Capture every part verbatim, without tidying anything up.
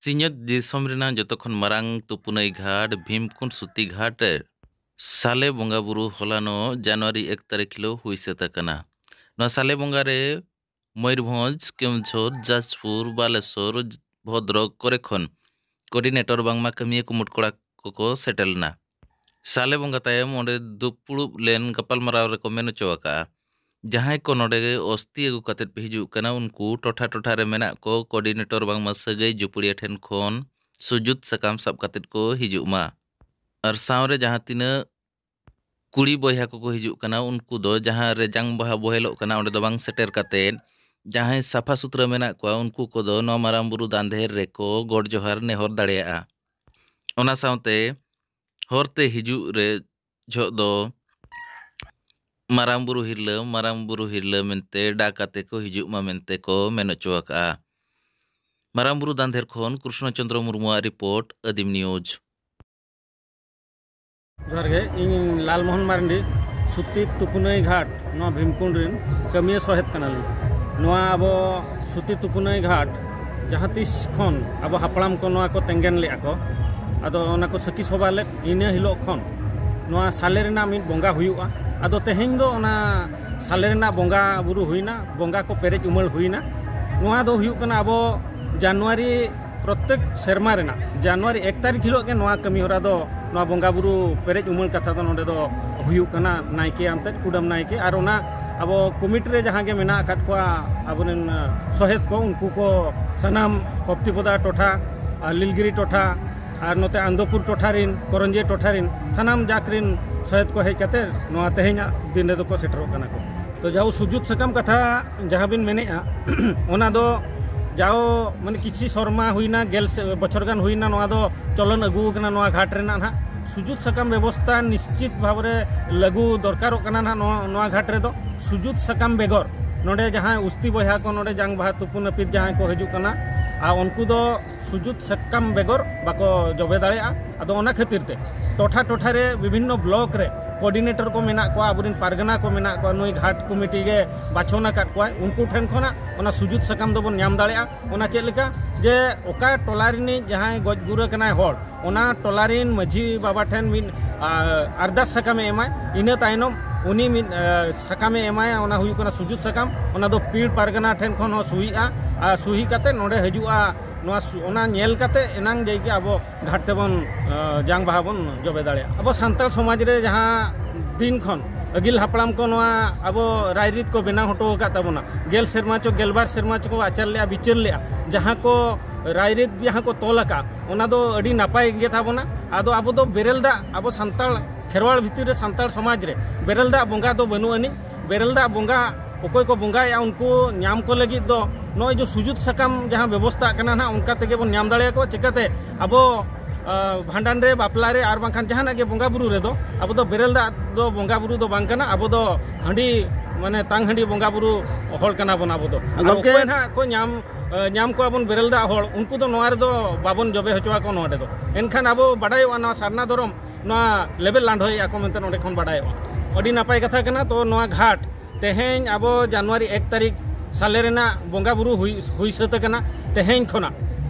ᱥᱤᱧᱚᱛ ᱫᱤᱥᱚᱢ ᱨᱮᱱᱟᱜ ᱡᱚᱛᱚ ᱠᱷᱚᱱ ᱢᱟᱨᱟᱝ ᱛᱩᱯᱩᱱᱟᱹᱭ ᱜᱷᱟᱴ ᱵᱷᱤᱢᱠᱩᱸᱰ ᱥᱩᱛᱤ ᱜᱷᱟᱴ ᱨᱮ ᱥᱟᱞᱮ ᱵᱚᱸᱜᱟ ᱵᱩᱨᱩ ᱦᱚᱞᱟᱱᱚᱜ ᱡᱟᱱᱩᱣᱟᱨᱤ ᱮᱠ ᱛᱟᱹᱨᱤᱠᱷ ᱦᱤᱞᱳᱜ ᱦᱩᱭ ᱥᱟᱹᱛ ᱟᱠᱟᱱᱟ᱾ ᱱᱚᱣᱟ ᱥᱟᱞᱮ ᱵᱚᱸᱜᱟ ᱨᱮ ᱢᱚᱭᱩᱨᱵᱷᱚᱸᱡᱽ, ᱠᱮᱣᱚᱱᱡᱷᱚᱨ, ᱡᱟᱡᱽᱯᱩᱨ, ᱵᱟᱞᱮᱥᱚᱨ, ᱵᱷᱚᱫᱨᱚᱠ ᱠᱚᱨᱮ ᱠᱷᱚᱱ ᱠᱳᱚᱨᱰᱤᱱᱮᱴᱚᱨ ᱵᱟᱝᱢᱟ ᱠᱟᱹᱢᱤᱭᱟᱹ ᱠᱩᱢᱩᱴ ᱠᱚᱲᱟ ᱠᱚᱠᱚ ᱥᱮᱴᱮᱨ ᱞᱮᱱᱟ᱾ ᱥᱟᱞᱮ ᱵᱚᱸᱜᱟ ᱛᱟᱭᱚᱢ ᱚᱸᱰᱮ ᱫᱩᱯᱲᱩᱵ ᱞᱮᱱ ᱜᱟᱯᱟᱞᱢᱟᱨᱟᱣ ᱨᱮᱠᱚ ᱢᱮᱱ ᱦᱚᱪᱚ ᱟᱠᱟᱫᱼᱟ, ᱡᱟᱦᱟᱸᱭ ᱠᱚ ᱱᱚᱰᱮ ᱚᱥᱛᱤ ᱟᱹᱜᱩ ᱠᱟᱛᱮᱫ ᱯᱮ ᱦᱤᱡᱩᱜ ᱠᱟᱱᱟ, ᱩᱱᱠᱩ ᱴᱚᱴᱷᱟ ᱴᱚᱴᱷᱟ ᱨᱮ ᱢᱮᱱᱟᱜ ᱠᱚ ᱠᱳᱚᱨᱰᱤᱱᱮᱴᱚᱨ ᱵᱟᱝᱢᱟ ᱥᱟᱹᱜᱟᱹᱭ ᱡᱩᱯᱲᱤᱭᱟᱹ ᱴᱷᱮᱱ ᱠᱷᱚᱱ ᱥᱩᱡᱩᱛ ᱥᱟᱠᱟᱢ ᱥᱟᱵ ᱠᱟᱛᱮᱫ ᱠᱚ ᱦᱤᱡᱩᱜ ᱢᱟ᱾ ᱟᱨ ᱥᱟᱶᱨᱮ ᱡᱟᱦᱟᱸ ᱛᱤᱱᱟᱹᱜ ᱠᱩᱲᱤ ᱵᱚᱭᱦᱟ ᱠᱚᱠᱚ ᱦᱤᱡᱩᱜ ᱠᱟᱱᱟ, ᱩᱱᱠᱩ ᱫᱚ ᱡᱟᱦᱟᱸ ᱨᱮ ᱡᱟᱝ ᱵᱟᱦᱟ ᱵᱚᱦᱮᱞᱚᱜ ᱠᱟᱱᱟ, ᱚᱸᱰᱮ ᱫᱚ ᱵᱟᱝ ᱥᱮᱴᱮᱨ ᱠᱟᱛᱮᱫ ᱡᱟᱦᱟᱸᱭ ᱥᱟᱯᱷᱟ ᱥᱩᱛᱨᱟᱹ ᱢᱮᱱᱟᱜ ᱠᱚᱣᱟ, ᱩᱱᱠᱩ ᱠᱚᱫᱚ ᱱᱚᱣᱟ ᱢᱟᱨᱟᱝ ᱵᱩᱨᱩ ᱫᱟᱱᱫᱷᱮᱨ ᱨᱮᱠᱚ ᱜᱚᱰ ᱡᱚᱦᱟᱨ ᱱᱮᱦᱚᱨ ᱫᱟᱲᱮᱭᱟᱜᱼᱟ᱾ ᱚᱱᱟ ᱥᱟᱶᱛᱮ ᱦᱚᱨᱛᱮ ᱦᱤᱡᱩᱜ ᱨᱮ ᱡᱚᱦᱚᱜ ᱫᱚ ᱢᱟᱨᱟᱝ ᱵᱩᱨᱩ ᱦᱤᱨᱞᱟᱹ, ᱢᱟᱨᱟᱝ ᱵᱩᱨᱩ ᱦᱤᱨᱞᱟᱹ ᱢᱮᱱᱛᱮ ᱰᱟᱠ ᱟᱛᱮ ᱠᱚ ᱦᱤᱡᱩᱜ ᱢᱟ ᱢᱮᱱᱛᱮ ᱠᱚ ᱢᱮᱱ ᱦᱚᱪᱚ ᱟᱠᱟᱫᱼᱟ᱾ ᱢᱟᱨᱟᱝ ᱵᱩᱨᱩ ᱫᱟᱱᱫᱷᱮᱨ ᱠᱷᱚᱱ ᱠᱨᱩᱥᱱᱚ ᱪᱚᱱᱫᱨᱚ ᱢᱩᱨᱢᱩᱣᱟᱜ ᱨᱤᱯᱳᱨᱴ, ᱟᱹᱫᱤᱢ ᱱᱤᱭᱩᱡᱽ᱾ ᱡᱚᱦᱟᱨ ᱜᱮ, ᱤᱧ ᱞᱟᱞᱢᱳᱦᱚᱱ ᱢᱟᱨᱱᱰᱤ, ᱥᱩᱛᱤ ᱛᱩᱯᱩᱱᱟᱹᱭ ᱜᱷᱟᱴ, ᱱᱚᱣᱟ ᱵᱷᱤᱢᱠᱩᱸᱰ ᱨᱮᱱ ᱠᱟᱹᱢᱤᱭᱟᱹ ᱥᱚᱦᱮᱫ ᱠᱟᱱᱟᱞᱤᱧ᱾ ᱱᱚᱣᱟ ᱟᱵᱚ ᱥᱩᱛᱤ ᱛᱩᱯᱩᱱᱟᱹᱭ ᱜᱷᱟᱴ ᱡᱟᱦᱟᱸ ᱛᱤᱥ ᱠᱷᱚᱱ ᱟᱵᱚ ᱦᱟᱯᱲᱟᱢ ᱠᱚ ᱱᱚᱣᱟ ᱠᱚ ᱛᱮᱸᱜᱮᱱ ᱞᱮᱫᱼᱟ ᱠᱚ, ᱟᱫᱚ ᱚᱱᱟ ᱠᱚ ᱥᱟᱹᱠᱷᱤ ᱥᱚᱵᱷᱟ ᱞᱮᱫ, ᱤᱱᱟᱹ ᱦᱤᱞᱳᱜ ᱠᱷᱚᱱ ᱱᱚᱣᱟ ᱥᱟᱞᱮ ᱨᱮᱱᱟᱜ ᱢᱤᱫ ᱵᱚᱸᱜᱟ ᱦᱩᱭᱩᱜᱼᱟ᱾ ᱟᱫᱚ ᱛᱮᱦᱮᱧ ᱫᱚ ᱚᱱᱟ ᱥᱟᱞᱮ ᱨᱮᱱᱟᱜ ᱵᱚᱸᱜᱟ ᱵᱩᱨᱩ ᱦᱩᱭᱱᱟ, ᱵᱚᱸᱜᱟ ᱠᱚ ᱯᱮᱨᱮᱡ ᱩᱢᱟᱹᱲ ᱦᱩᱭᱱᱟ᱾ ᱱᱚᱣᱟ ᱫᱚ ᱦᱩᱭᱩᱜ ᱠᱟᱱᱟ ᱟᱵᱚ ᱡᱟᱱᱩᱣᱟᱨᱤ ᱯᱨᱚᱛᱮᱠ ᱥᱮᱨᱢᱟ ᱨᱮᱱᱟᱜ ᱡᱟᱱᱩᱣᱟᱨᱤ ᱮᱠ ᱛᱟᱹᱨᱤᱠᱷ ᱦᱤᱞᱳᱜ ᱜᱮ ᱱᱚᱣᱟ ᱠᱟᱹᱢᱤ ᱦᱚᱨᱟ ᱫᱚ, ᱱᱚᱣᱟ ᱵᱚᱸᱜᱟ ᱵᱩᱨᱩ ᱯᱮᱨᱮᱡ ᱩᱢᱟᱹᱲ ᱠᱟᱛᱷᱟ ᱫᱚ ᱱᱚᱰᱮ ᱫᱚ ᱦᱩᱭᱩᱜ ᱠᱟᱱᱟ, ᱱᱟᱭᱠᱮ ᱟᱱᱛᱮ ᱠᱩᱰᱟᱹᱢ ᱱᱟᱭᱠᱮ ᱟᱨ ᱚᱱᱟ ᱟᱵᱚ ᱠᱚᱢᱤᱴᱤ ᱨᱮ ᱡᱟᱦᱟᱸ ᱜᱮ ᱢᱮᱱᱟᱜ ᱟᱠᱟᱫ ᱠᱚᱣᱟ ᱟᱵᱚᱨᱮᱱ, ᱟᱸ, ᱥᱚᱦᱮᱫ ᱠᱚ, ᱩᱱᱠᱩ ᱠᱚ ᱥᱟᱱᱟᱢ ᱠᱚᱯᱛᱤᱯᱚᱫᱟ ᱴᱚᱴᱷᱟ ᱟᱨ ᱞᱤᱞᱜᱤᱨᱤ ᱴᱚᱴᱷᱟ ᱟᱨ ᱱᱚᱛᱮ ᱟᱱᱫᱚᱯᱩᱨ ᱴᱚᱴᱷᱟ ᱨᱮᱱ, ᱠᱚᱨᱚᱧᱡᱤᱭᱟᱹ ᱴᱚᱴᱷᱟ ᱨᱮᱱ ᱥᱟᱱᱟᱢ ᱡᱟᱠ ᱨᱮᱱ ᱥᱚᱦᱮᱫ ᱠᱚ ᱦᱮᱡ ᱠᱟᱛᱮ ᱱᱚᱣᱟ ᱛᱮᱦᱮᱧᱟᱜ ᱫᱤᱱ ᱨᱮᱫᱚ ᱠᱚ ᱥᱮᱴᱮᱨᱚᱜ ᱠᱟᱱᱟ ᱠᱚ᱾ ᱛᱚ ᱡᱟᱣ ᱥᱩᱡᱩᱛ ᱥᱟᱠᱟᱢ ᱠᱟᱛᱷᱟ ᱡᱟᱦᱟᱸ ᱵᱤᱱ ᱢᱮᱱᱮᱫᱼᱟ, ᱚᱱᱟ ᱫᱚ ᱡᱟᱣ ᱢᱟᱱᱮ ᱠᱤᱪᱷᱩ ᱥᱚᱨᱢᱟ ᱦᱩᱭᱱᱟ, ᱜᱮᱞ ᱥᱮ-, ᱵᱚᱪᱷᱚᱨ ᱜᱟᱱ ᱦᱩᱭᱱᱟ, ᱱᱚᱣᱟ ᱫᱚ ᱪᱚᱞᱚᱱ ᱟᱹᱜᱩ ᱟᱠᱟᱱᱟ ᱱᱚᱣᱟ ᱜᱷᱟᱴ ᱨᱮᱱᱟᱜ ᱱᱟᱦᱟᱜ᱾ ᱥᱩᱡᱩᱛ ᱥᱟᱠᱟᱢ ᱵᱮᱵᱚᱥᱛᱷᱟ ᱱᱤᱥᱪᱤᱛ ᱵᱷᱟᱵᱽ ᱨᱮ ᱞᱟᱹᱜᱩ ᱫᱚᱨᱠᱟᱨᱚᱜ ᱠᱟᱱᱟ ᱱᱟᱦᱟᱜ ᱱᱚᱣᱟ, ᱱᱚᱣᱟ ᱜᱷᱟᱴ ᱨᱮᱫᱚ᱾ ᱥᱩᱡᱩᱛ ᱥᱟᱠᱟᱢ ᱵᱮᱜᱚᱨ ᱱᱚᱰᱮ ᱡᱟᱦᱟᱸᱭ ᱩᱥᱛᱤ ᱵᱚᱭᱦᱟ ᱠᱚ ᱱᱚᱰᱮ ᱡᱟᱝ ᱵᱟᱦᱟ ᱛᱩᱯᱩ ᱱᱟᱹᱯᱤᱛ ᱡᱟᱦᱟᱸᱭ ᱠᱚ ᱦᱤᱡᱩᱜ ᱠᱟᱱᱟ, ᱟᱨ ᱩᱱᱠᱩ ᱫᱚ ᱥᱩᱡᱩᱛ ᱥᱟᱠᱟᱢ ᱵᱮᱜᱚᱨ ᱵᱟᱠᱚ ᱡᱚᱵᱮ ᱫᱟᱲᱮᱭᱟᱜᱼᱟ᱾ ᱟᱫᱚ ᱚᱱᱟ ᱠᱷᱟᱹᱛᱤᱨ ᱛᱮ ᱴᱚᱴᱷᱟ ᱴᱚᱴᱷᱟ ᱨᱮ ᱵᱤᱵᱷᱤᱱᱱᱚ ᱵᱞᱚᱠ ᱨᱮ ᱠᱳᱚᱨᱰᱤᱱᱮᱴᱚᱨ ᱠᱚ ᱢᱮᱱᱟᱜ ᱠᱚᱣᱟ, ᱟᱵᱚᱨᱮᱱ ᱯᱟᱨᱜᱟᱱᱟ ᱠᱚ ᱢᱮᱱᱟᱜ ᱠᱚᱣᱟ, ᱱᱩᱭ ᱜᱷᱟᱴ ᱠᱚᱢᱤᱴᱤ ᱜᱮ ᱵᱟᱪᱷᱚᱱ ᱟᱠᱟᱫ ᱠᱚᱣᱟᱭ, ᱩᱱᱠᱩ ᱴᱷᱮᱱ ᱠᱷᱚᱱᱟᱜ ᱚᱱᱟ ᱥᱩᱡᱩᱛ ᱥᱟᱠᱟᱢ ᱫᱚᱵᱚᱱ ᱧᱟᱢ ᱫᱟᱲᱮᱭᱟᱜᱼᱟ᱾ ᱚᱱᱟ ᱪᱮᱫ ᱞᱮᱠᱟ? ᱡᱮ ᱚᱠᱟ ᱴᱚᱞᱟ ᱨᱤᱱᱤᱡ ᱡᱟᱦᱟᱸᱭ ᱜᱚᱡ ᱜᱩᱨ ᱟᱠᱟᱱᱟᱭ ᱦᱚᱲ, ᱚᱱᱟ ᱴᱚᱞᱟ ᱨᱤᱱ ᱢᱟᱹᱡᱷᱤ ᱵᱟᱵᱟ ᱴᱷᱮᱱ ᱢᱤᱫ, ᱟ, ᱟᱨᱫᱟᱥ ᱥᱟᱠᱟᱢᱮ ᱮᱢᱟᱭ᱾ ᱤᱱᱟᱹ ᱛᱟᱭᱱᱚᱢ ᱩᱱᱤ ᱢᱤᱫ, ᱟ, ᱥᱟᱠᱟᱢᱮ ᱮᱢᱟᱭᱟ, ᱚᱱᱟ ᱦᱩᱭᱩᱜ ᱠᱟᱱᱟ ᱥᱩᱡᱩᱛ ᱥᱟᱠᱟᱢ᱾ ᱚᱱᱟ ᱫᱚ ᱯᱤᱲ ᱯᱟᱨᱜᱟᱱᱟ ᱴᱷᱮᱱ ᱠᱷᱚᱱ ᱦᱚᱸ ᱥᱩᱦᱤᱜᱼᱟ, ᱟᱨ ᱥᱩᱦᱤ ᱠᱟᱛᱮ ᱱᱚᱰᱮ ᱦᱤᱡᱩᱜᱼᱟ᱾ ᱱᱚᱣᱟ ᱥᱩ-, ᱚᱱᱟ ᱧᱮᱞ ᱠᱟᱛᱮ ᱮᱱᱟᱝ ᱡᱮ ᱠᱤ ᱟᱵᱚ ᱜᱷᱟᱴ ᱛᱮᱵᱚᱱ, ᱟ, ᱡᱟᱝ ᱵᱟᱦᱟ ᱵᱚᱱ ᱡᱚᱵᱮ ᱫᱟᱲᱮᱭᱟᱜᱼᱟ᱾ ᱟᱵᱚ ᱥᱟᱱᱛᱟᱲ ᱥᱚᱢᱟᱡᱽ ᱨᱮ ᱡᱟᱦᱟᱸ ᱫᱤᱱ ᱠᱷᱚᱱ ᱟᱹᱜᱤᱞ ᱦᱟᱯᱲᱟᱢ ᱠᱚ ᱱᱚᱣᱟ ᱟᱵᱚ ᱨᱟᱭᱨᱤᱛ ᱠᱚ ᱵᱮᱱᱟᱣ ᱦᱚᱴᱚ ᱟᱠᱟᱫ ᱛᱟᱵᱚᱱᱟ, ᱜᱮᱞ ᱥᱮᱨᱢᱟ ᱪᱚ ᱜᱮᱞᱵᱟᱨ ᱥᱮᱨᱢᱟ ᱪᱚ ᱠᱚ ᱟᱪᱟᱨ ᱞᱮᱜᱼᱟ, ᱵᱤᱪᱟᱹᱨ ᱞᱮᱜᱼᱟ, ᱡᱟᱦᱟᱸ ᱠᱚ ᱨᱟᱭᱨᱤᱛ ᱡᱟᱦᱟᱸ ᱠᱚ ᱛᱚᱞ ᱟᱠᱟᱫ, ᱚᱱᱟ ᱫᱚ ᱟᱹᱰᱤ ᱱᱟᱯᱟᱭ ᱜᱮ ᱛᱟᱵᱚᱱᱟ᱾ ᱟᱫᱚ ᱟᱵᱚ ᱫᱚ ᱵᱮᱨᱮᱞ ᱫᱟᱜ, ᱟᱵᱚ ᱥᱟᱱᱛᱟᱲ ᱠᱷᱮᱨᱣᱟᱲ ᱵᱷᱤᱛᱤᱨ ᱨᱮ, ᱥᱟᱱᱛᱟᱲ ᱥᱚᱢᱟᱡᱽ ᱨᱮ ᱵᱮᱨᱮᱞ ᱫᱟᱜ ᱵᱚᱸᱜᱟ ᱫᱚ ᱵᱟᱹᱱᱩᱜ ᱟᱹᱱᱤᱡ᱾ ᱵᱮᱨᱮᱞ ᱫᱟᱜ ᱵᱚᱸᱜᱟ ᱚᱠᱚᱭ ᱠᱚ ᱵᱚᱸᱜᱟᱭᱮᱫᱼᱟ, ᱩᱱᱠᱩ ᱧᱟᱢ ᱠᱚ ᱞᱟᱹᱜᱤᱫ ᱫᱚ ᱱᱚᱜᱼᱚᱭ ᱡᱮ ᱥᱩᱡᱩᱛ ᱥᱟᱠᱟᱢ ᱡᱟᱦᱟᱸ ᱵᱮᱵᱚᱥᱛᱷᱟᱜ ᱠᱟᱱᱟ ᱱᱟᱦᱟᱜ, ᱚᱱᱠᱟ ᱛᱮᱜᱮ ᱵᱚᱱ ᱧᱟᱢ ᱫᱟᱲᱮᱭᱟᱠᱚᱣᱟ᱾ ᱪᱤᱠᱟᱹᱛᱮ ᱟᱵᱚ, ᱟ, ᱵᱷᱟᱸᱰᱟᱱ ᱨᱮ, ᱵᱟᱯᱞᱟ ᱨᱮ, ᱟᱨ ᱵᱟᱝᱠᱷᱟᱱ ᱡᱟᱦᱟᱱᱟᱜ ᱜᱮ ᱵᱚᱸᱜᱟ ᱵᱩᱨᱩ ᱨᱮᱫᱚ ᱟᱵᱚ ᱫᱚ ᱵᱮᱨᱮᱞ ᱫᱟᱜ ᱫᱚ ᱵᱚᱸᱜᱟ ᱵᱩᱨᱩ ᱫᱚ ᱵᱟᱝ ᱠᱟᱱᱟ᱾ ᱟᱵᱚ ᱫᱚ ᱦᱟᱺᱰᱤ, ᱢᱟᱱᱮ ᱛᱟᱝ ᱦᱟᱺᱰᱤ ᱵᱚᱸᱜᱟ ᱵᱩᱨᱩ ᱦᱚᱲ ᱠᱟᱱᱟ ᱵᱚᱱ ᱟᱵᱚ ᱫᱚ᱾ ᱟᱨ ᱜᱚᱢᱠᱮ, ᱚᱠᱚᱭ ᱱᱟᱦᱟᱜ ᱠᱚ ᱧᱟᱢ, ᱟ, ᱧᱟᱢ ᱠᱚᱣᱟ ᱵᱚᱱ ᱵᱮᱨᱮᱞ ᱫᱟᱜ ᱦᱚᱲ, ᱩᱱᱠᱩ ᱫᱚ ᱱᱚᱣᱟ ᱨᱮᱫᱚ ᱵᱟᱵᱚᱱ ᱡᱚᱵᱮ ᱦᱚᱪᱚ ᱟᱠᱚ ᱱᱚᱰᱮ ᱫᱚ᱾ ᱮᱱᱠᱷᱟᱱ ᱟᱵᱚ ᱵᱟᱰᱟᱭᱚᱜᱼᱟ, ᱱᱚᱣᱟ ᱥᱟᱨᱱᱟ ᱫᱷᱚᱨᱚᱢ ᱱᱚᱣᱟ ᱞᱮᱵᱮᱞ ᱞᱟᱸᱰᱷᱚᱭᱮᱫᱼᱟ ᱠᱚ ᱢᱮᱱᱛᱮ ᱱᱚᱰᱮ ᱠᱷᱚᱱ ᱵᱟᱰᱟᱭᱚᱜᱼᱟ᱾ ᱟᱹᱰᱤ ᱱᱟᱯᱟᱭ ᱠᱟᱛᱷᱟ ᱠᱟᱱᱟ᱾ ᱛᱚ ᱱᱚᱣᱟ ᱜᱷᱟᱴ ᱛᱮᱦᱮᱧ ᱟᱵᱚ ᱡᱟᱱᱩᱣᱟᱨᱤ ᱮᱠ ᱛᱟᱹᱨᱤᱠᱷ ᱥᱟᱞᱮ ᱨᱮᱱᱟᱜ ᱵᱚᱸᱜᱟ ᱵᱩᱨᱩ ᱦᱩᱭ, ᱦᱩᱭ ᱥᱟᱹᱛ ᱟᱠᱟᱱᱟ᱾ ᱛᱮᱦᱮᱧ ᱠᱷᱚᱱᱟᱜ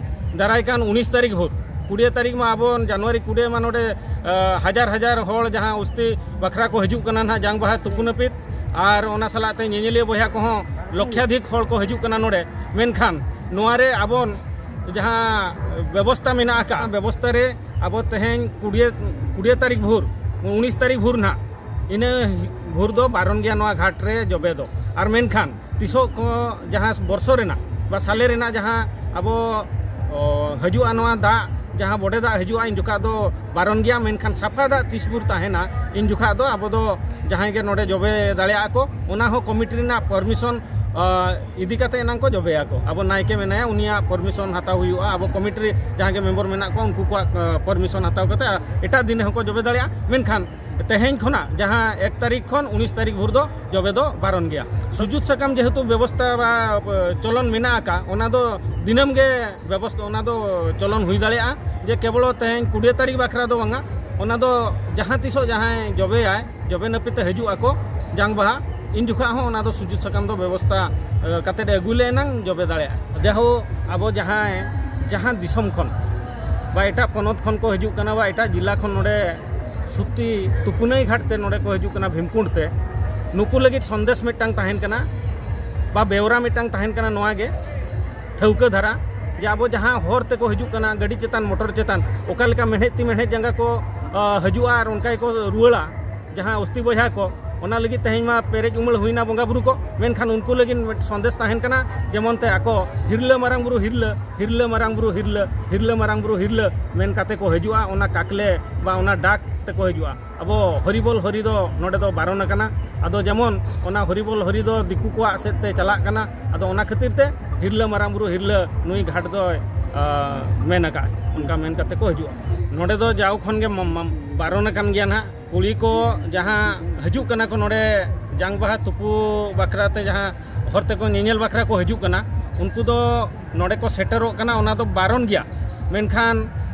ᱫᱟᱨᱟᱭ ᱠᱟᱱ ᱩᱱᱤᱥ ᱛᱟᱹᱨᱤᱠᱷ ᱵᱷᱳᱨ, ᱠᱩᱲᱤ ᱛᱟᱹᱨᱤᱠᱷ ᱢᱟ ᱟᱵᱚ ᱡᱟᱱᱩᱣᱟᱨᱤ ᱠᱩᱲᱤ ᱢᱟ ᱱᱚᱰᱮ, ᱟ, ᱦᱟᱡᱟᱨ ᱦᱟᱡᱟᱨ ᱦᱚᱲ ᱡᱟᱦᱟᱸ ᱩᱥᱛᱤ ᱵᱟᱠᱷᱨᱟ ᱠᱚ ᱦᱤᱡᱩᱜ ᱠᱟᱱᱟ ᱱᱟᱦᱟᱜ ᱡᱟᱝ ᱵᱟᱦᱟ ᱛᱩᱯᱩ ᱱᱟᱹᱯᱤᱛ, ᱟᱨ ᱚᱱᱟ ᱥᱟᱞᱟᱜ ᱛᱮ ᱧᱮᱧᱮᱞᱤᱭᱟᱹ ᱵᱚᱭᱦᱟ ᱠᱚᱦᱚᱸ ᱞᱚᱠᱷᱭᱟᱫᱷᱤᱠ ᱦᱚᱲ ᱠᱚ ᱦᱤᱡᱩᱜ ᱠᱟᱱᱟ ᱱᱚᱰᱮ᱾ ᱢᱮᱱᱠᱷᱟᱱ ᱱᱚᱣᱟ ᱨᱮ ᱟᱵᱚ ᱡᱟᱦᱟᱸ ᱵᱮᱵᱚᱥᱛᱟ ᱢᱮᱱᱟᱜ ᱟᱠᱟᱫ, ᱵᱮᱵᱚᱥᱛᱟ ᱨᱮ ᱟᱵᱚ ᱛᱮᱦᱮᱧ ᱠᱩᱲᱤ, ᱠᱩᱲᱤ ᱛᱟᱹᱨᱤᱠᱷ ᱵᱷᱳᱨ, ᱩᱱᱤᱥ ᱛᱟᱹᱨᱤᱠᱷ ᱵᱷᱳᱨ ᱱᱟᱦᱟᱜ, ᱤᱱᱟᱹ ᱵᱷᱳᱨ ᱫᱚ ᱵᱟᱨᱚᱱ ᱜᱮᱭᱟ ᱱᱚᱣᱟ ᱜᱷᱟᱴ ᱨᱮ ᱡᱚᱵᱮ ᱫᱚ᱾ ᱟᱨ ᱢᱮᱱᱠᱷᱟᱱ ᱛᱤᱥᱚᱜ ᱠᱚ ᱡᱟᱦᱟᱸ ᱵᱚᱨᱥᱚ ᱨᱮᱱᱟᱜ ᱵᱟ ᱥᱟᱞᱮ ᱨᱮᱱᱟᱜ ᱡᱟᱦᱟᱸ ᱟᱵᱚ, ᱚ, ᱦᱤᱡᱩᱜᱼᱟ ᱱᱚᱣᱟ ᱫᱟᱜ, ᱡᱟᱦᱟᱸ ᱵᱚᱰᱮ ᱫᱟᱜ ᱦᱤᱡᱩᱜᱼᱟ, ᱤᱱ ᱡᱚᱠᱷᱟᱜ ᱫᱚ ᱵᱟᱨᱚᱱ ᱜᱮᱭᱟ᱾ ᱢᱮᱱᱠᱷᱟᱱ ᱥᱟᱯᱷᱟ ᱫᱟᱜ ᱛᱤᱥ ᱵᱷᱳᱨ ᱛᱟᱦᱮᱱᱟ, ᱤᱱ ᱡᱚᱠᱷᱟᱜ ᱫᱚ ᱟᱵᱚ ᱫᱚ ᱡᱟᱦᱟᱸᱭ ᱜᱮ ᱱᱚᱰᱮ ᱡᱚᱵᱮ ᱫᱟᱲᱮᱭᱟᱜᱼᱟ ᱠᱚ, ᱚᱱᱟ ᱦᱚᱸ ᱠᱚᱢᱤᱴᱤ ᱨᱮᱱᱟᱜ ᱯᱟᱨᱢᱤᱥᱚᱱ, ᱟ, ᱤᱫᱤ ᱠᱟᱛᱮ ᱮᱱᱟᱝ ᱠᱚ ᱡᱚᱵᱮᱭᱟ ᱠᱚ᱾ ᱟᱵᱚ ᱱᱟᱭᱠᱮ ᱢᱮᱱᱟᱭᱟ, ᱩᱱᱤᱭᱟᱜ ᱯᱟᱨᱢᱤᱥᱚᱱ ᱦᱟᱛᱟᱣ ᱦᱩᱭᱩᱜᱼᱟ᱾ ᱟᱵᱚ ᱠᱚᱢᱤᱴᱤ ᱨᱮ ᱡᱟᱦᱟᱸ ᱜᱮ ᱢᱮᱢᱵᱚᱨ ᱢᱮᱱᱟᱜ ᱠᱚᱣᱟ, ᱩᱱᱠᱩ ᱠᱚᱣᱟᱜ, ᱟ, ᱯᱟᱨᱢᱤᱥᱚᱱ ᱦᱟᱛᱟᱣ ᱠᱟᱛᱮ, ᱟ, ᱮᱴᱟᱜ ᱫᱤᱱ ᱨᱮᱦᱚᱸ ᱠᱚ ᱡᱚᱵᱮ ᱫᱟᱲᱮᱭᱟᱜᱼᱟ᱾ ᱢᱮᱱᱠᱷᱟᱱ ᱛᱮᱦᱮᱧ ᱠᱷᱚᱱᱟᱜ ᱡᱟᱦᱟᱸ ᱮᱠ ᱛᱟᱹᱨᱤᱠᱷ ᱠᱷᱚᱱ ᱩᱱᱤᱥ ᱛᱟᱹᱨᱤᱠᱷ ᱵᱷᱳᱨ ᱫᱚ ᱡᱚᱵᱮ ᱫᱚ ᱵᱟᱨᱚᱱ ᱜᱮᱭᱟ᱾ ᱥᱩᱡᱩᱛ ᱥᱟᱠᱟᱢ ᱡᱮᱦᱮᱛᱩ ᱵᱮᱵᱚᱥᱛᱟ ᱵᱟ, ᱟ, ᱪᱚᱞᱚᱱ ᱢᱮᱱᱟᱜ ᱟᱠᱟᱫ, ᱚᱱᱟ ᱫᱚ ᱫᱤᱱᱟᱹᱢ ᱜᱮ ᱵᱮᱵᱚᱥᱛᱟ, ᱚᱱᱟ ᱫᱚ ᱪᱚᱞᱚᱱ ᱦᱩᱭ ᱫᱟᱲᱮᱭᱟᱜᱼᱟ᱾ ᱡᱮ ᱠᱮᱵᱚᱞ ᱛᱮᱦᱮᱧ ᱠᱩᱲᱤ ᱛᱟᱹᱨᱤᱠᱷ ᱵᱟᱠᱷᱨᱟ ᱫᱚ ᱵᱟᱝᱟ, ᱚᱱᱟ ᱫᱚ ᱡᱟᱦᱟᱸ ᱛᱤᱥᱚᱜ ᱡᱟᱦᱟᱸᱭ ᱡᱚᱵᱮᱭᱟᱭ, ᱡᱚᱵᱮ ᱱᱟᱹᱯᱤᱛ ᱛᱮ ᱦᱤᱡᱩᱜ ᱟᱠᱚ ᱡᱟᱝ ᱵᱟᱦᱟ, ᱤᱱ ᱡᱚᱠᱷᱟ ᱦᱚᱸ ᱚᱱᱟ ᱫᱚ ᱥᱩᱡᱩᱜ ᱥᱟᱠᱟᱢ ᱫᱚ ᱵᱮᱵᱚᱥᱛᱟ ᱠᱟᱛᱮ ᱟᱹᱜᱩ ᱞᱮ ᱮᱱᱟᱝ ᱡᱚᱵᱮ ᱫᱟᱲᱮᱭᱟᱜᱼᱟ᱾ ᱡᱟᱦᱳ, ᱟᱵᱚ ᱡᱟᱦᱟᱸᱭ ᱡᱟᱦᱟᱸ ᱫᱤᱥᱚᱢ ᱠᱷᱚᱱ ᱵᱟ ᱮᱴᱟᱜ ᱯᱚᱱᱚᱛ ᱠᱷᱚᱱ ᱠᱚ ᱦᱤᱡᱩᱜ ᱠᱟᱱᱟ ᱵᱟ ᱮᱴᱟᱜ ᱡᱮᱞᱟ ᱠᱷᱚᱱ ᱱᱚᱰᱮ ᱥᱩᱛᱤ ᱛᱩᱯᱩᱱᱟᱹᱭ ᱜᱷᱟᱴ ᱛᱮ ᱱᱚᱰᱮ ᱠᱚ ᱦᱤᱡᱩᱜ ᱠᱟᱱᱟ ᱵᱷᱤᱢᱠᱩᱸᱰ ᱛᱮ, ᱱᱩᱠᱩ ᱞᱟᱹᱜᱤᱫ ᱥᱚᱱᱫᱮᱥ ᱢᱤᱫᱴᱟᱝ ᱛᱟᱦᱮᱱ ᱠᱟᱱᱟ ᱵᱟ ᱵᱮᱣᱨᱟ ᱢᱤᱫᱴᱟᱝ ᱛᱟᱦᱮᱱ ᱠᱟᱱᱟ ᱱᱚᱣᱟ ᱜᱮ ᱴᱷᱟᱹᱣᱠᱟᱹ ᱫᱷᱟᱨᱟ, ᱡᱮ ᱟᱵᱚ ᱡᱟᱦᱟᱸ ᱦᱚᱨ ᱛᱮᱠᱚ ᱦᱤᱡᱩᱜ ᱠᱟᱱᱟ, ᱜᱟᱹᱰᱤ ᱪᱮᱛᱟᱱ, ᱢᱚᱴᱚᱨ ᱪᱮᱛᱟᱱ, ᱚᱠᱟ ᱞᱮᱠᱟ ᱢᱮᱬᱦᱮᱫ ᱛᱤ ᱢᱮᱬᱦᱮᱫ ᱡᱟᱸᱜᱟ ᱠᱚ ᱦᱤᱡᱩᱜᱼᱟ ᱟᱨ ᱚᱱᱠᱟ ᱜᱮᱠᱚ ᱨᱩᱣᱟᱹᱲᱟ, ᱡᱟᱦᱟᱸ ᱚᱥᱛᱤ ᱵᱚᱭᱦᱟ ᱠᱚ, ᱚᱱᱟ ᱞᱟᱹᱜᱤᱫ ᱛᱮᱦᱮᱧ ᱢᱟ ᱯᱮᱨᱮᱡ ᱩᱢᱟᱹᱲ ᱦᱩᱭᱱᱟ ᱵᱚᱸᱜᱟ ᱵᱩᱨᱩ ᱠᱚ, ᱢᱮᱱᱠᱷᱟᱱ ᱩᱱᱠᱩ ᱞᱟᱹᱜᱤᱫ ᱥᱚᱱᱫᱮᱥ ᱛᱟᱦᱮᱱ ᱠᱟᱱᱟ, ᱡᱮᱢᱚᱱ ᱛᱮ ᱟᱠᱚ ᱦᱤᱨᱞᱟᱹ ᱢᱟᱨᱟᱝ ᱵᱩᱨᱩ ᱦᱤᱨᱞᱟᱹ, ᱦᱤᱨᱞᱟᱹ ᱢᱟᱨᱟᱝ ᱵᱩᱨᱩ ᱦᱤᱨᱞᱟᱹ, ᱦᱤᱨᱞᱟᱹ ᱢᱟᱨᱟᱝ ᱵᱩᱨᱩ ᱦᱤᱨᱞᱟᱹ ᱢᱮᱱ ᱠᱟᱛᱮ ᱠᱚ ᱦᱤᱡᱩᱜᱼᱟ, ᱚᱱᱟ ᱠᱟᱠᱞᱮ ᱵᱟ ᱚᱱᱟ ᱰᱟᱠ ᱛᱮᱠᱚ ᱦᱤᱡᱩᱜᱼᱟ᱾ ᱟᱵᱚ ᱦᱚᱨᱤᱵᱚᱞ ᱦᱚᱨᱤ ᱫᱚ ᱱᱚᱰᱮ ᱫᱚ ᱵᱟᱨᱚᱱ ᱟᱠᱟᱱᱟ᱾ ᱟᱫᱚ ᱡᱮᱢᱚᱱ ᱚᱱᱟ ᱦᱚᱨᱤᱵᱚᱞ ᱦᱚᱨᱤ ᱫᱚ ᱫᱤᱠᱩ ᱠᱚᱣᱟᱜ ᱥᱮᱫ ᱛᱮ ᱪᱟᱞᱟᱜ ᱠᱟᱱᱟ, ᱟᱫᱚ ᱚᱱᱟ ᱠᱷᱟᱹᱛᱤᱨ ᱛᱮ ᱦᱤᱨᱞᱟᱹ ᱢᱟᱨᱟᱝ ᱵᱩᱨᱩ ᱦᱤᱨᱞᱟᱹ ᱱᱩᱭ ᱜᱷᱟᱴ ᱫᱚᱭ ᱢᱮᱱ ᱟᱠᱟᱫᱼᱟ, ᱚᱱᱠᱟ ᱢᱮᱱ ᱠᱟᱛᱮ ᱠᱚ ᱦᱤᱡᱩᱜᱼᱟ᱾ ᱱᱚᱰᱮ ᱫᱚ ᱡᱟᱣ ᱠᱷᱚᱱ ᱜᱮ ᱵᱟᱨᱚᱱ ᱟᱠᱟᱱ ᱜᱮᱭᱟ ᱱᱟᱦᱟᱜ᱾ ᱠᱩᱲᱤ ᱠᱚ ᱡᱟᱦᱟᱸ ᱦᱤᱡᱩᱜ ᱠᱟᱱᱟ ᱠᱚ ᱱᱚᱰᱮ ᱡᱟᱝ ᱵᱟᱦᱟ ᱛᱩᱯᱩ ᱵᱟᱠᱷᱨᱟ ᱛᱮ, ᱡᱟᱦᱟᱸ ᱦᱚᱨ ᱛᱮᱠᱚ ᱧᱮᱧᱮᱞ ᱵᱟᱠᱷᱨᱟ ᱠᱚ ᱦᱤᱡᱩᱜ ᱠᱟᱱᱟ, ᱩᱱᱠᱩ ᱫᱚ ᱱᱚᱰᱮ ᱠᱚ ᱥᱮᱴᱮᱨᱚᱜ ᱠᱟᱱᱟ, ᱚᱱᱟ ᱫᱚ ᱵᱟᱨᱚᱱ ᱜᱮᱭᱟ᱾ ᱢᱮᱱᱠᱷᱟᱱ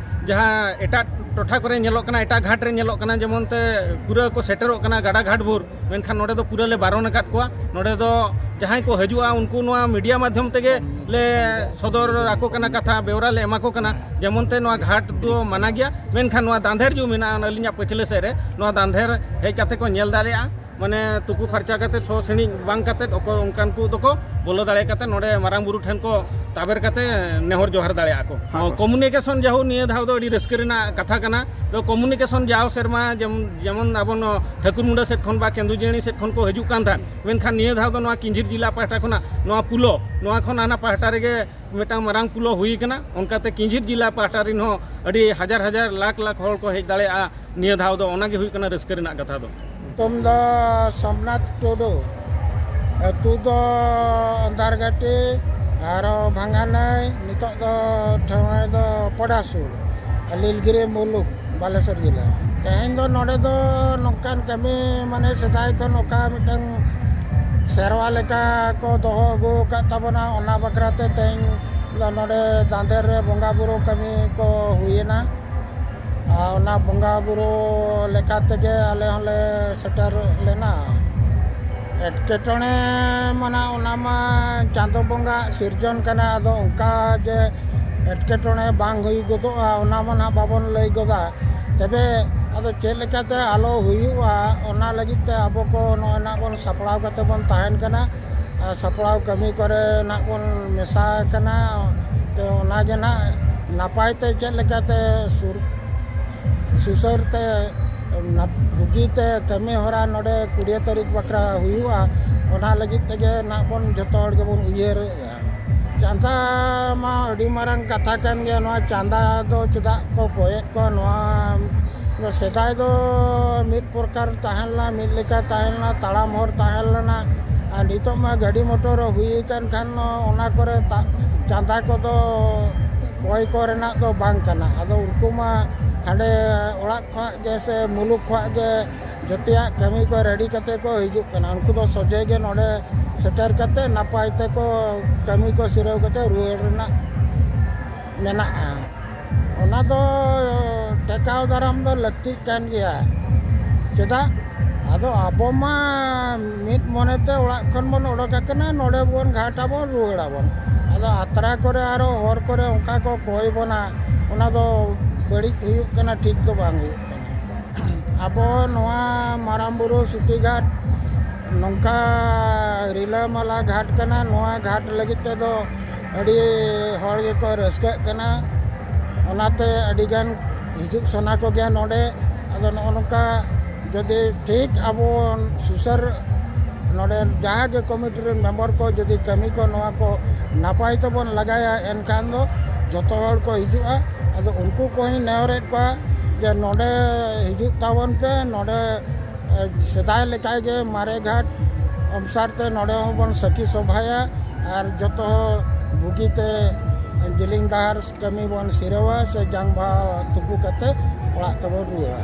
ᱡᱟᱦᱟᱸ ᱮᱴᱟᱜ ᱴᱚᱴᱷᱟ ᱠᱚᱨᱮ ᱧᱮᱞᱚᱜ ᱠᱟᱱᱟ, ᱮᱴᱟᱜ ᱜᱷᱟᱴ ᱨᱮ ᱧᱮᱞᱚᱜ ᱠᱟᱱᱟ, ᱡᱮᱢᱚᱱ ᱛᱮ ᱯᱩᱨᱟᱹ ᱠᱚ ᱥᱮᱴᱮᱨᱚᱜ ᱠᱟᱱᱟ ᱜᱟᱰᱟ ᱜᱷᱟᱴ ᱵᱷᱳᱨ, ᱢᱮᱱᱠᱷᱟᱱ ᱱᱚᱰᱮ ᱫᱚ ᱯᱩᱨᱟᱹ ᱞᱮ ᱵᱟᱨᱚᱱ ᱟᱠᱟᱫ ᱠᱚᱣᱟ᱾ ᱱᱚᱰᱮ ᱫᱚ ᱡᱟᱦᱟᱸᱭ ᱠᱚ ᱦᱤᱡᱩᱜᱼᱟ, ᱩᱱᱠᱩ ᱱᱚᱣᱟ ᱢᱤᱰᱤᱭᱟ ᱢᱟᱫᱽᱫᱷᱚᱢ ᱛᱮᱜᱮ ᱞᱮ ᱥᱚᱫᱚᱨ ᱟᱠᱚ ᱠᱟᱱᱟ ᱠᱟᱛᱷᱟ, ᱵᱮᱣᱨᱟ ᱞᱮ ᱮᱢᱟ ᱠᱚ ᱠᱟᱱᱟ᱾ ᱡᱮᱢᱚᱱ ᱛᱮ ᱱᱚᱣᱟ ᱜᱷᱟᱴ ᱫᱚ ᱢᱟᱱᱟ ᱜᱮᱭᱟ, ᱢᱮᱱᱠᱷᱟᱱ ᱱᱚᱣᱟ ᱫᱟᱸᱫᱷᱮᱨ ᱡᱩ ᱢᱮᱱᱟᱜᱼᱟ ᱟᱹᱞᱤᱧᱟᱜ ᱯᱟᱹᱪᱷᱞᱟᱹ ᱥᱮᱫ ᱨᱮ, ᱱᱚᱣᱟ ᱫᱟᱸᱫᱷᱮᱨ ᱦᱮᱡ ᱠᱟᱛᱮ ᱠᱚ ᱧᱮᱞ ᱫᱟᱲᱮᱭᱟᱜᱼᱟ᱾ ᱢᱟᱱᱮ ᱛᱩᱯᱩ ᱯᱷᱟᱨᱪᱟ ᱠᱟᱛᱮ ᱥᱚ ᱥᱤᱬᱤᱡ ᱵᱟᱝ ᱠᱟᱛᱮ ᱚᱠᱚᱭ ᱚᱱᱠᱟᱱ ᱠᱚ ᱫᱚᱠᱚ ᱵᱚᱞᱚ ᱫᱟᱲᱮ ᱠᱟᱛᱮ ᱱᱚᱰᱮ ᱢᱟᱨᱟᱝ ᱵᱩᱨᱩ ᱴᱷᱮᱱ ᱠᱚ ᱛᱟᱵᱮᱨ ᱠᱟᱛᱮ ᱱᱮᱦᱚᱨ ᱡᱚᱦᱟᱨ ᱫᱟᱲᱮᱭᱟᱜᱼᱟ ᱠᱚ᱾ ᱦᱮᱸ᱾ ᱠᱚᱢᱩᱱᱤᱠᱮᱥᱚᱱ ᱡᱟᱦᱳ ᱱᱤᱭᱟᱹ ᱫᱷᱟᱣ ᱫᱚ ᱟᱹᱰᱤ ᱨᱟᱹᱥᱠᱟᱹ ᱨᱮᱱᱟᱜ ᱠᱟᱛᱷᱟ ᱠᱟᱱᱟ᱾ ᱛᱚ ᱠᱚᱢᱩᱱᱤᱠᱮᱥᱚᱱ ᱡᱟᱣ ᱥᱮᱨᱢᱟ ᱡᱮᱢ-, ᱡᱮᱢᱚᱱ ᱟᱵᱚ ᱱᱚ-, ᱴᱷᱟᱹᱠᱩᱨ ᱢᱩᱸᱰᱟᱹ ᱥᱮᱫ ᱠᱷᱚᱱ ᱵᱟ ᱠᱮᱸᱫᱩᱡᱟᱹᱲᱤ ᱥᱮᱫ ᱠᱷᱚᱱ ᱠᱚ ᱦᱤᱡᱩᱜ ᱠᱟᱱ ᱛᱟᱦᱮᱸᱫ, ᱢᱮᱱᱠᱷᱟᱱ ᱱᱤᱭᱟᱹ ᱫᱷᱟᱣ ᱫᱚ ᱱᱚᱣᱟ ᱠᱤᱧᱡᱷᱤᱨ ᱡᱮᱞᱟ ᱯᱟᱦᱴᱟ ᱠᱷᱚᱱᱟᱜ ᱱᱚᱣᱟ ᱯᱩᱞᱚ, ᱱᱚᱣᱟ ᱠᱷᱚᱱ ᱦᱟᱱᱟ ᱯᱟᱦᱴᱟ ᱨᱮᱜᱮ ᱢᱤᱫᱴᱟᱝ ᱢᱟᱨᱟᱝ ᱯᱩᱞᱚ ᱦᱩᱭ ᱠᱟᱱᱟ᱾ ᱚᱱᱠᱟᱛᱮ ᱠᱤᱧᱡᱷᱤᱨ ᱡᱮᱞᱟ ᱯᱟᱦᱴᱟ ᱨᱮᱱ ᱦᱚᱸ ᱟᱹᱰᱤ ᱦᱟᱡᱟᱨ ᱦᱟᱡᱟᱨ ᱞᱟᱠᱷ ᱞᱟᱠᱷ ᱦᱚᱲ ᱠᱚ ᱦᱮᱡ ᱫᱟᱲᱮᱭᱟᱜᱼᱟ ᱱᱤᱭᱟᱹ ᱫᱷᱟᱣ ᱫᱚ᱾ ᱚᱱᱟᱜᱮ ᱦᱩᱭᱩᱜ ᱠᱟᱱᱟ ᱨᱟᱹᱥᱠᱟᱹ ᱨᱮᱱᱟᱜ ᱠᱟᱛᱷᱟ ᱫᱚ᱾ ᱧᱩᱛᱩᱢ ᱫᱚ ᱥᱳᱢᱱᱟᱛᱷ ᱴᱩᱰᱩ, ᱟᱹᱛᱩ ᱫᱚ ᱟᱱᱫᱟᱨᱜᱟᱹᱴᱤ, ᱟᱨᱚ ᱵᱷᱟᱝᱜᱟᱱᱟᱹᱭ, ᱱᱤᱛᱚᱜ ᱫᱚ ᱴᱷᱟᱶ ᱫᱚ ᱯᱚᱰᱟᱥᱩᱨ, ᱞᱤᱞᱜᱤᱨᱤ ᱢᱩᱞᱩᱠ, ᱵᱟᱞᱮᱥᱚᱨ ᱡᱮᱞᱟ᱾ ᱛᱮᱦᱮᱧ ᱫᱚ ᱱᱚᱰᱮ ᱫᱚ ᱱᱚᱝᱠᱟᱱ ᱠᱟᱹᱢᱤ, ᱢᱟᱱᱮ ᱥᱮᱫᱟᱭ ᱠᱷᱚᱱ ᱚᱠᱟ ᱢᱤᱫᱴᱟᱝ ᱥᱮᱨᱣᱟ ᱞᱮᱠᱟ ᱠᱚ ᱫᱚᱦᱚ ᱟᱹᱜᱩ ᱟᱠᱟᱫ ᱛᱟᱵᱚᱱᱟ, ᱚᱱᱟ ᱵᱟᱠᱷᱨᱟ ᱛᱮ ᱛᱮᱦᱮᱧ ᱫᱚ ᱱᱚᱰᱮ ᱫᱟᱸᱫᱮᱨ ᱨᱮ ᱵᱚᱸᱜᱟ ᱵᱩᱨᱩ ᱠᱟᱹᱢᱤ ᱠᱚ ᱦᱩᱭᱮᱱᱟ᱾ ᱟᱨ ᱚᱱᱟ ᱵᱚᱸᱜᱟ ᱵᱩᱨᱩ ᱞᱮᱠᱟ ᱛᱮᱜᱮ ᱟᱞᱮ ᱦᱚᱸᱞᱮ ᱥᱮᱴᱮᱨ ᱞᱮᱱᱟ᱾ ᱮᱴᱠᱮᱴᱚᱬᱮ ᱢᱟᱱᱟ, ᱚᱱᱟ ᱢᱟ ᱪᱟᱸᱫᱚ ᱵᱚᱸᱜᱟ ᱥᱤᱨᱡᱚᱱ ᱠᱟᱱᱟ, ᱟᱫᱚ ᱚᱱᱠᱟ ᱡᱮ ᱮᱴᱠᱮᱴᱚᱬᱮ ᱵᱟᱝ ᱦᱩᱭ ᱜᱚᱫᱚᱜᱼᱟ, ᱚᱱᱟ ᱢᱟ ᱱᱟᱦᱟᱜ ᱵᱟᱵᱚᱱ ᱞᱟᱹᱭ ᱜᱚᱫᱟ᱾ ᱛᱚᱵᱮ ᱟᱫᱚ ᱪᱮᱫ ᱞᱮᱠᱟᱛᱮ ᱟᱞᱚ ᱦᱩᱭᱩᱜᱼᱟ, ᱚᱱᱟ ᱞᱟᱹᱜᱤᱫ ᱛᱮ ᱟᱵᱚ ᱠᱚ ᱱᱚᱜᱼᱚᱭ ᱱᱟᱦᱟᱜ ᱵᱚᱱ ᱥᱟᱯᱲᱟᱣ ᱠᱟᱛᱮ ᱵᱚᱱ ᱛᱟᱦᱮᱱ ᱠᱟᱱᱟ᱾ ᱟᱨ ᱥᱟᱯᱲᱟᱣ ᱠᱟᱹᱢᱤ ᱠᱚᱨᱮ ᱱᱟᱜ ᱵᱚᱱ ᱢᱮᱥᱟ ᱟᱠᱟᱱᱟ᱾ ᱛᱚ, ᱚᱱᱟᱜᱮ ᱱᱟᱜ ᱱᱟᱯᱟᱭ ᱛᱮ ᱪᱮᱫ ᱞᱮᱠᱟᱛᱮ ᱥᱩᱨ-, ᱥᱩᱥᱟᱹᱨ ᱛᱮ, ᱱᱟᱯ-, ᱵᱩᱜᱤ ᱛᱮ ᱠᱟᱹᱢᱤ ᱦᱚᱨᱟ ᱱᱚᱰᱮ ᱠᱩᱲᱤᱭᱟᱹ ᱛᱟᱹᱨᱤᱠᱷ ᱵᱟᱠᱷᱨᱟ ᱦᱩᱭᱩᱜᱼᱟ, ᱚᱱᱟ ᱞᱟᱹᱜᱤᱫ ᱛᱮᱜᱮ ᱱᱟᱜ ᱵᱚᱱ ᱡᱚᱛᱚ ᱦᱚᱲ ᱜᱮᱵᱚᱱ ᱩᱭᱦᱟᱹᱨᱮᱫᱼᱟ᱾ ᱪᱟᱸᱫᱟ ᱢᱟ ᱟᱹᱰᱤ ᱢᱟᱨᱟᱝ ᱠᱟᱛᱷᱟ ᱠᱟᱱ ᱜᱮᱭᱟ᱾ ᱱᱚᱣᱟ ᱪᱟᱸᱫᱟ ᱫᱚ ᱪᱮᱫᱟᱜ ᱠᱚ ᱠᱚᱭᱮᱫ ᱠᱚᱣᱟ? ᱱᱚᱣᱟ ᱫᱚ ᱥᱮᱫᱟᱭ ᱫᱚ ᱢᱤᱫ ᱯᱨᱚᱠᱟᱨ ᱛᱟᱦᱮᱸ ᱞᱮᱱᱟ, ᱢᱤᱫ ᱞᱮᱠᱟ ᱛᱟᱦᱮᱸ ᱞᱮᱱᱟ, ᱛᱟᱲᱟᱢ ᱦᱚᱨ ᱛᱟᱦᱮᱸ ᱞᱮᱱᱟ᱾ ᱟᱨ ᱱᱤᱛᱚᱜ ᱢᱟ ᱜᱟᱹᱰᱤ ᱢᱚᱴᱚᱨ ᱦᱩᱭ ᱟᱠᱟᱱ ᱠᱷᱟᱱ ᱚᱱᱟ ᱠᱚᱨᱮ ᱛᱟ-, ᱪᱟᱸᱫᱟ ᱠᱚᱫᱚ ᱠᱚᱭ ᱠᱚᱨᱮᱱᱟᱜ ᱫᱚ ᱵᱟᱝ ᱠᱟᱱᱟ᱾ ᱟᱫᱚ ᱩᱱᱠᱩ ᱢᱟ ᱦᱟᱸᱰᱮ ᱚᱲᱟᱜ ᱠᱷᱚᱱᱟᱜ ᱜᱮ ᱥᱮ ᱢᱩᱞᱩᱠ ᱠᱷᱚᱱᱟᱜ ᱜᱮ ᱡᱚᱛᱚᱭᱟᱜ ᱠᱟᱹᱢᱤ ᱠᱚ ᱨᱮᱰᱤ ᱠᱟᱛᱮ ᱠᱚ ᱦᱤᱡᱩᱜ ᱠᱟᱱᱟ᱾ ᱩᱱᱠᱩ ᱫᱚ ᱥᱚᱡᱷᱮ ᱜᱮ ᱱᱚᱰᱮ ᱥᱮᱴᱮᱨ ᱠᱟᱛᱮ ᱱᱟᱯᱟᱭ ᱛᱮᱠᱚ ᱠᱟᱹᱢᱤ ᱠᱚ ᱥᱤᱨᱟᱹᱣ ᱠᱟᱛᱮ ᱨᱩᱣᱟᱹᱲ ᱨᱮᱱᱟᱜ ᱢᱮᱱᱟᱜᱼᱟ᱾ ᱚᱱᱟ ᱫᱚ ᱴᱮᱠᱟᱣ ᱫᱟᱨᱟᱢ ᱫᱚ ᱞᱟᱹᱠᱛᱤᱜ ᱠᱟᱱ ᱜᱮᱭᱟ᱾ ᱪᱮᱫᱟᱜ? ᱟᱫᱚ ᱟᱵᱚ ᱢᱟ ᱢᱤᱫ ᱢᱚᱱᱮᱛᱮ ᱚᱲᱟᱜ ᱠᱷᱚᱱ ᱵᱚᱱ ᱚᱰᱚᱠ ᱟᱠᱟᱱᱟ, ᱱᱚᱰᱮ ᱵᱚᱱ ᱜᱷᱟᱴ ᱟᱵᱚᱱ, ᱨᱩᱣᱟᱹᱲ ᱟᱵᱚᱱ᱾ ᱟᱫᱚ ᱟᱛᱨᱟ ᱠᱚᱨᱮ ᱟᱨᱚ ᱦᱚᱨ ᱠᱚᱨᱮ ᱚᱱᱠᱟ ᱠᱚ ᱠᱚᱭ ᱵᱚᱱᱟ, ᱚᱱᱟ ᱫᱚ ᱵᱟᱹᱲᱤᱡ ᱦᱩᱭᱩᱜ ᱠᱟᱱᱟ, ᱴᱷᱤᱠ ᱫᱚ ᱵᱟᱝ ᱦᱩᱭᱩᱜ ᱠᱟᱱᱟ᱾ ᱟᱵᱚ ᱱᱚᱣᱟ ᱢᱟᱨᱟᱝ ᱵᱩᱨᱩ ᱥᱩᱛᱤ ᱜᱷᱟᱴ ᱱᱚᱝᱠᱟ ᱨᱤᱞᱟᱹᱢᱟᱞᱟ ᱜᱷᱟᱴ ᱠᱟᱱᱟ᱾ ᱱᱚᱣᱟ ᱜᱷᱟᱴ ᱞᱟᱹᱜᱤᱫ ᱛᱮᱫᱚ ᱟᱹᱰᱤ ᱦᱚᱲ ᱜᱮᱠᱚ ᱨᱟᱹᱥᱠᱟᱹᱜ ᱠᱟᱱᱟ᱾ ᱚᱱᱟᱛᱮ ᱟᱹᱰᱤᱜᱟᱱ ᱦᱤᱡᱩᱜ ᱥᱟᱱᱟ ᱠᱚᱜᱮᱭᱟ ᱱᱚᱰᱮ᱾ ᱟᱫᱚ ᱱᱚᱜᱼᱚ ᱱᱚᱝᱠᱟ ᱡᱩᱫᱤ ᱴᱷᱤᱠ ᱟᱵᱚ ᱥᱩᱥᱟᱹᱨ ᱱᱚᱰᱮ ᱡᱟᱦᱟᱸ ᱜᱮ ᱠᱚᱢᱤᱴᱤ ᱨᱮᱱ ᱢᱮᱢᱵᱟᱨ ᱠᱚ ᱡᱩᱫᱤ ᱠᱟᱹᱢᱤ ᱠᱚ ᱱᱚᱣᱟ ᱠᱚ ᱱᱟᱯᱟᱭ ᱛᱮᱵᱚᱱ ᱞᱟᱜᱟᱭᱟ, ᱮᱱᱠᱷᱟᱱ ᱫᱚ ᱡᱚᱛᱚ ᱦᱚᱲ ᱠᱚ ᱦᱤᱡᱩᱜᱼᱟ᱾ ᱟᱫᱚ ᱩᱱᱠᱩ ᱠᱚᱦᱚᱸᱧ ᱱᱮᱦᱚᱨᱮᱫ ᱠᱚᱣᱟ ᱡᱮ ᱱᱚᱰᱮ ᱦᱤᱡᱩᱜ ᱛᱟᱵᱚᱱ ᱯᱮ, ᱱᱚᱰᱮ ᱥᱮᱫᱟᱭ ᱞᱮᱠᱟᱜᱮ ᱢᱟᱨᱮ ᱜᱷᱟᱴ ᱚᱱᱩᱥᱟᱨ ᱛᱮ ᱱᱚᱰᱮ ᱦᱚᱸᱵᱚᱱ ᱥᱟᱹᱠᱷᱤ ᱥᱚᱵᱷᱟᱭᱟ ᱟᱨ ᱡᱚᱛᱚ ᱦᱚᱲ ᱵᱩᱜᱤᱛᱮ ᱡᱮᱞᱮᱧ ᱰᱟᱦᱟᱨ ᱠᱟᱹᱢᱤ ᱵᱚᱱ ᱥᱤᱨᱟᱹᱣᱟ ᱥᱮ ᱡᱟᱝ ᱵᱟᱦᱟ ᱛᱩᱯᱩ ᱠᱟᱛᱮ ᱚᱲᱟᱜ ᱛᱮᱵᱚᱱ ᱨᱩᱣᱟᱹᱲᱟ᱾